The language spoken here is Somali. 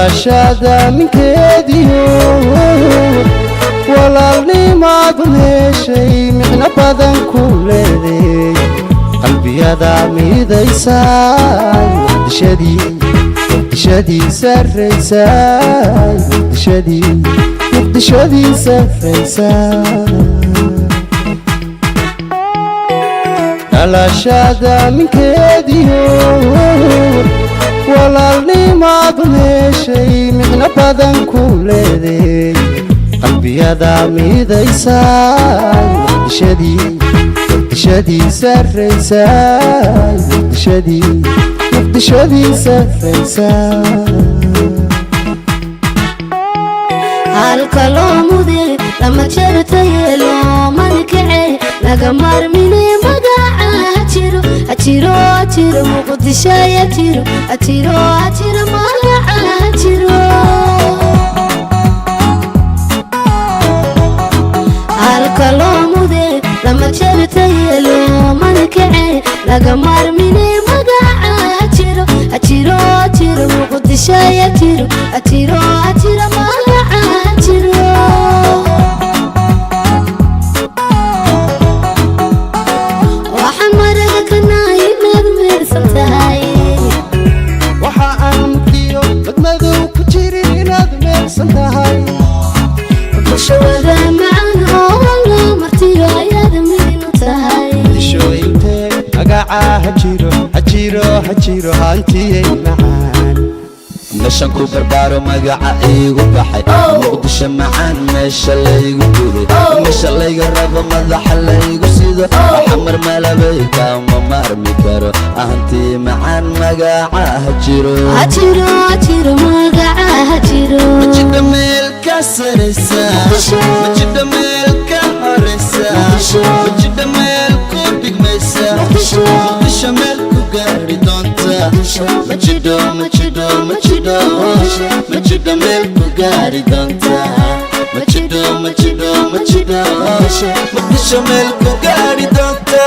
Dhalashada ninkeediyo walaalnimaadu meeshay micno badan ku leeday, qalbiyada midaysay, Muqdishadii, Muqdishadii sarraysay, Muqdishadii, Muqdishadii sarraysay. Dhalashada ninkeediyo walaalnimaadu meeshay micno badan ku leeday, qalbiyada midaysay, Muqdishadii, Muqdishadii sarraysay, Muqdishadii, Muqdishadii sarraysay. Halka loo mude lama jartaye, loomana kace, laga maarmine magaca. Hajiro, hajiro, hajiro Muqdisho, hajiro, hajiro, hajiro magaca, hajiro. Halka loo mude lama jartaye, loomana kace, laga maarmine magaca. Hajiro, hajiro, hajiro Muqdisho, hajiro, hajiro, hajiro magaca, hajiro. Waxaan maraga ka nahay inaad meersan tahay. Waxa aan mugdiyo madmadow ku jirin inaad meelsan tahay. Bulshawada macaan oo loo martiyo ayaad midinu tahay. Dishooyintee magacaa ha jiro, ha jiro, ha jiro, hantiyey macaan. Meeshan ku barbaaro magaca iigu baxay, Muqdisho macaan, meesha laygu guday, meesha layga rabo, madaxa laygu sido, Xamar malabay kama maarmi karo, ahantii macaan magaca ha jiro. Hajiro, hajiro magaca, hajiro. Majidha meel ka saraysa? Muqdisho. Majidha meel ka horaysa? Muqdisho. Majidha meel ku dhigmaysa? Muqdisho. Muqdisho meel ku gaari doonta? Majidho, majidho, majidho, majidho meel ku gaari doonta? Majidho, majidho, majidho, Muqdisho meel ku gaari doonta?